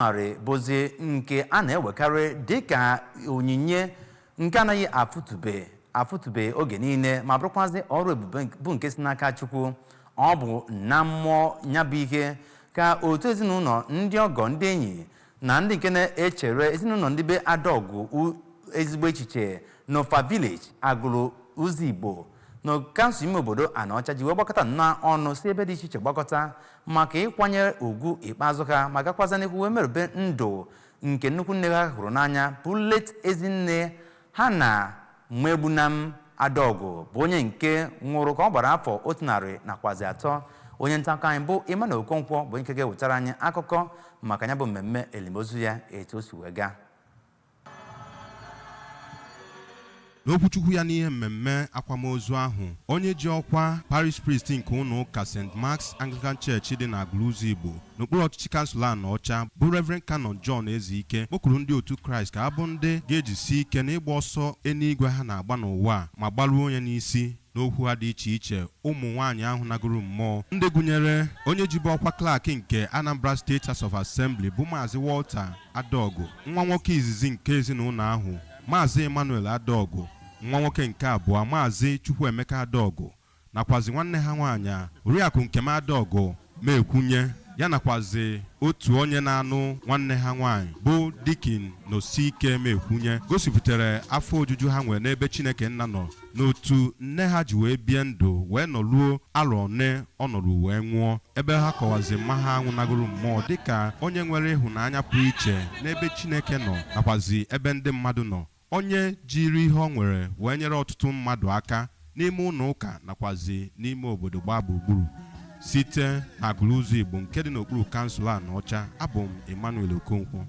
Narị bụzi nke a na-ewekarị dịka onyinye nke anaghị afụtube afụtube oge niile, ma bụrụkwazị ọrụ ebube bụ nke si n'aka Chukwu. Ọ bụ na mmụọ ya bụ ihe ka otu ezinụlọ, ndị ọgọ, ndị enyi na ndị nke na-echere ezinụlọ ndị be Adaọgụ ezigbo echiche n'Ofa Village, Agụlụ Ụzọ Igbo, na kansụl ime obodo Anaọcha ji wee gbakọta nnọọ ọnụ, si ebe dị iche iche gbakọta maka ịkwanyere ugwu ikpeazụ ha, ma gakwaza n'ihu wee merube ndụ nke nnukwu nne ha hụrụ n'anya, bụ late Ezinne Hana Mwegbunam Adaọgụ, bụ onye nke nwụrụ ka ọ gbara afọ 103. Onye nta akụkọ anyị bụ Emmanuel Okonkwo bụ nke ga-ewetara anyị akụkọ maka ya bụ mmemme elimozu ya, etu o si wee gaa. N'okwuchukwu ya n'ihe mmemme akwamozu ahụ, onye ji ọkwa parish priest nke ụlọ ụka St. Mark's Anglican Church dị na Agụlụ Igbo n'okpuru ọchịchị kansụl Anaọcha, bụ Reverend Canon John Ezeike, kpọkuru ndị otu Kraịst ka ha bụ ndị ga-ejisi ike n'ịgba ọsọ eluigwe ha na-agba n'ụwa a ma gbaruo onye n'isi. N'okwu ha dị iche iche, ụmụ nwaanyị ahụ nagoro mmụọ, ndị gụnyere onye jibu ọkwa clerk nke Anambra State House of Assembly, bụ Maazị Walter Adaọgụ, nwa nwoke izizi nke ezinụlọ ahụ, Maazị Emmanuel Adaọgụ, nwa nwoke nke abụọ, Maazị Chukwuemeka Adaọgụ, nakwazi nwanne ha nwaanyị, Oriakụ Nkem Adaọgụ Mekwunye ya, nakwazi otu onye na-anụ nwanne ha nwaanyị, bụ Deacon Nosike Mekwunye, gosipụtara afọ ojuju ha nwere n'ebe Chineke nna nọ n'otu nne ha ji wee bie ndụ wee nọruo arọ one ọ nọrọ wee nwụọ, ebe ha kọwazi mma ha nwụnagoro mmụọ dịka onye nwere ịhụnanya pụrụ iche n'ebe Chineke nọ nakwazi ebe ndị mmadụ nọ, onye jiri ihe ọ nwere wee nyere ọtụtụ mmadụ aka n'ime ụlọ ụka nakwazi n'ime obodo gbaa gburugburu. Site na Agụlụ Ụzọ Igbo nke dị n'okpuru kansụl Anaọcha, abụ m Emmanuel Okonkwo.